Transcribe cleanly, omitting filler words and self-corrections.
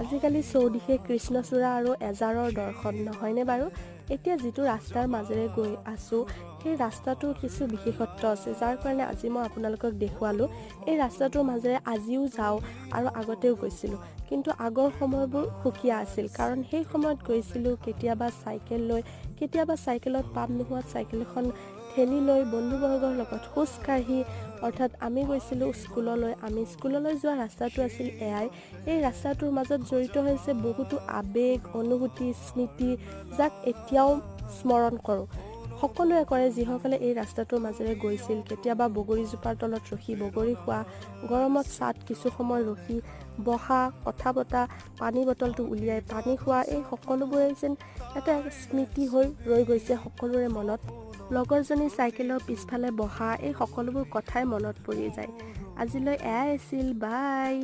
আজিকালি চৌদিশে কৃষ্ণচূড়া আৰু এজাৰৰ দৰ্শন, নহয়নে বাৰু? এতিয়া যিটো ৰাস্তাৰ মাজেৰে গৈ আছোঁ, সেই ৰাস্তাটোৰ কিছু বিশেষত্ব আছে, যাৰ কাৰণে আজি মই আপোনালোকক দেখুৱালোঁ। এই ৰাস্তাটোৰ মাজেৰে আজিও যাওঁ আৰু আগতেও গৈছিলোঁ, কিন্তু আগৰ সময়বোৰ সুকীয়া আছিল। কাৰণ সেই সময়ত গৈছিলোঁ কেতিয়াবা চাইকেল লৈ, কেতিয়াবা চাইকেলত পাম নোহোৱাত চাইকেলখন ঠেলি লৈ, বন্ধুবৰ্গৰ লগত খোজকাঢ়ি, অৰ্থাৎ আমি গৈছিলোঁ স্কুললৈ। আমি স্কুললৈ যোৱা ৰাস্তাটো আছিল এয়াই। এই ৰাস্তাটোৰ মাজত জড়িত হৈছে বহুতো আৱেগ, অনুভূতি, স্মৃতি, যাক এতিয়াও স্মৰণ কৰোঁ। সকলোৱে কৰে, যিসকলে এই ৰাস্তাটোৰ মাজেৰে গৈছিল। কেতিয়াবা বগৰীজোপাৰ তলত ৰখি বগৰী খোৱা, গৰমত ছাঁত কিছু সময় ৰখি বহা, কথা পতা, পানী বটলটো উলিয়াই পানী খোৱা, এই সকলোবোৰেই যেন এটা স্মৃতি হৈ ৰৈ গৈছে সকলোৰে মনত। লগৰজনী চাইকেলৰ পিছফালে বহা, এই সকলোবোৰ কথাই মনত পৰি যায়। আজিলৈ এয়াই আছিল। বাই।